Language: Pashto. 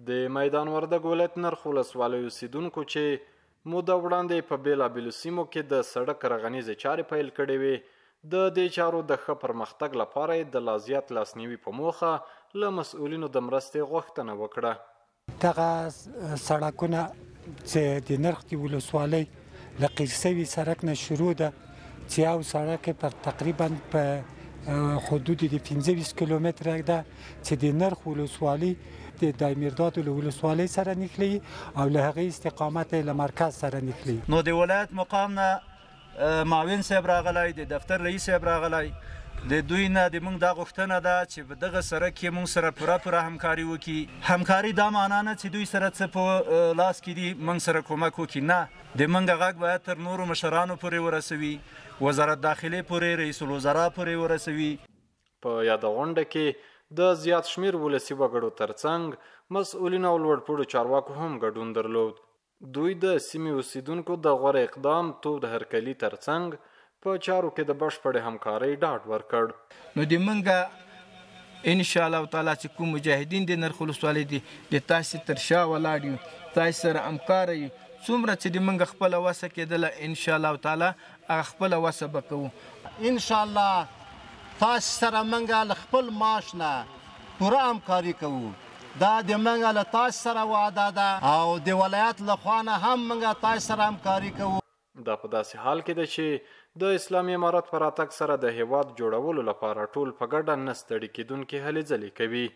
د میدان وردګ ولایت نرخ ولسوالۍ اوسېدونکو چې موده وړاندې په بېلابېلو سیمو کې د سړک رغنیزې چارې پیل کړې وې، د دې چارو د ښه پرمختګ لپاره یې د لازیات لاسنیوي په موخه له مسؤلینو د مرستې غوښتنه وکړه. دغه سړکونه چې د نرخ د ولسوالۍ له قیرسوي سړک نه شروع ده، چې یو سړک پر تقریبا په حدود د 25 کیلومتره ده، چې د نرخ ولسوالي د دایمیرداد له ولسوالۍ سره نښلوي او له هغې استقامت له مرکز سره نښلوي. نو د ولایت مقام نه معاون صاحب راغلی، د دفتر رئیس صاحب راغلی، د دوی نه د موږ دا غوښتنه ده چې په دغه سړک کې موږ سره پوره پوره همکاري وکړي. همکاري دا معنا نه چې دوی سره څه په لاس کې دي موږ سره کومک وکړي، نه، د موږ غږ باید تر نورو مشرانو پورې ورسوي، وزارت داخلې پورې، رئیس الوزرا پورې ورسوي. په یاده غونډه کې د زیات شمېر ولسي وګړو ترڅنګ مسؤلینو او لوړپوړو چارواکو هم ګډون درلود. دوی د سیمې اوسېدونکو د غوره اقدام تود هرکلي ترڅنګ په چارو کې د بشپړې همکارۍ ډاډ ورکړ. نو د مونږه ان شاء الله تعالی چې کوم مجاهدین د نرخ ولسوالۍ دي، د تاسې تر شا ولاړ یو، تاسې سره همکاره یو. څومره چې د مونږ خپله وسه کېدله ان شاء الله تعالی هغه خپله وسه به کوو. ان شاء الله تاسې سره مونږ له خپل معاش نه پوره همکاري کوو. دا د مونږ له تاسې سره وعده ده او د ولایت له خوا نه هم مونږ تاسې سره همکاري کوو. دا په داسې حال کې ده چې د اسلامي امارت په راتګ سره د هېواد جوړولو لپاره ټول په ګډه نه ستړي کېدونکې هلې ځلې کوي.